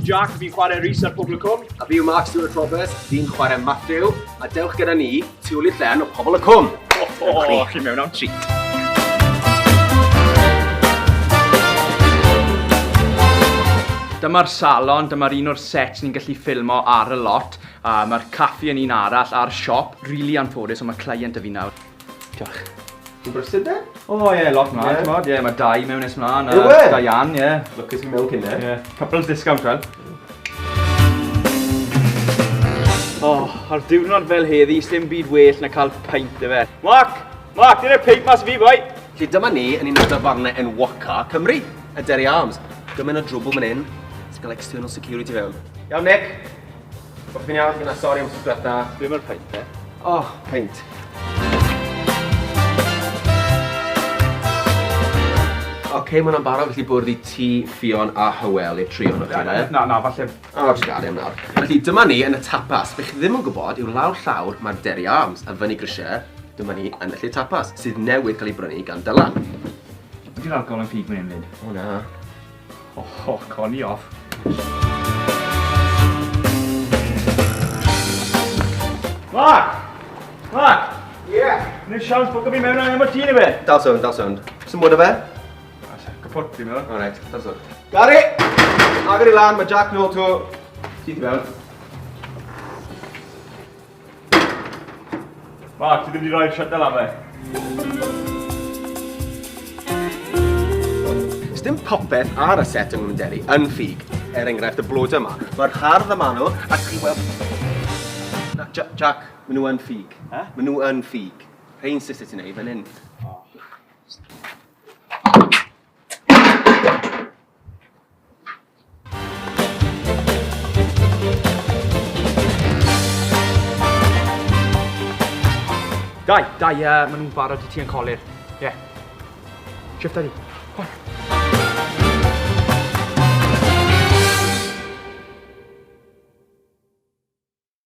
Jack, fi'n chwarae Rhys ar Pobl y Cwm. A fi yw Mark Stuart Roberts, fi'n chwarae Matthew, a dewch gyda ni tu ôl i'r llen o Pobl y Cwm. O, chi mewn am treat. Dyma'r salon, dyma'r un o'r sets ni'n gallu ffilmo ar y lot. A mae'r caffi yn un arall a'r siop. Rili anffodus, ond mae client 'da fi nawr. Diolch. Ti'n brysur de? O oh, ie, yeah, lot mlaen, yeah. Ti'n Ie, yeah, mae Dai mewn nes mlaen. Yw e? Diane, ie. Yeah. Lwcus i mewn cyn e. Ie. Couples discount, wel. Oh, ar diwrnod fel heddi, sdim byd well na cael peint ife. Mark! Mark, dyna'r peint mas fi, boi! Felly dyma ni yn un o dafarnau enwoca Cymru, y Derry Arms. Gymaint o drwbl fan hyn, ti'n cael external security fewn. Iawn, Nick? Popeth yn iawn? Yna, sori am wsos diwetha. Ble mae'r peint, te? Oh, peint. Oce, okay, mae hwnna'n barod, felly bwrdd i ti, Ffion a Hywel i'r tri ohonoch chi. Na, na, falle... O, jyst gad e am nawr. Felly, dyma ni yn y tapas. Be chi ddim yn gwybod yw lawr llawr mae'r Derry Arms, a fyny grisiau, dyma ni yn y lle tapas, sydd newydd cael ei brynu gan Dylan. Ydy'r alcohol yn ffug fan hyn 'fyd? O na. Oh, Connie off. Mark! Mark! Yeah! Nid siawns bod fi mewn am MOT neu be? Dal sownd, dal sownd. Sy'n mwyn o fe? Capot fi'n meddwl. Alright, dal sownd. Gary! Agor i lan, mae Jack nôl to. Ti ti mewn. Mark, ti ddim wedi rhoi'r shuttle am fe. Sdim popeth ar y set yng Nghymru yn ffug. Er enghraifft, y blode yma. Mae'r hardd yma nhw, a chi weld... Na, Jack, maen nhw yn ffug. Eh? Maen nhw yn ffug. Rhain sy'n ti'n neud fan hyn. Dai, dai, maen nhw'n barod i ti yn colur. Ie. Yeah. Shift daddy. Come on.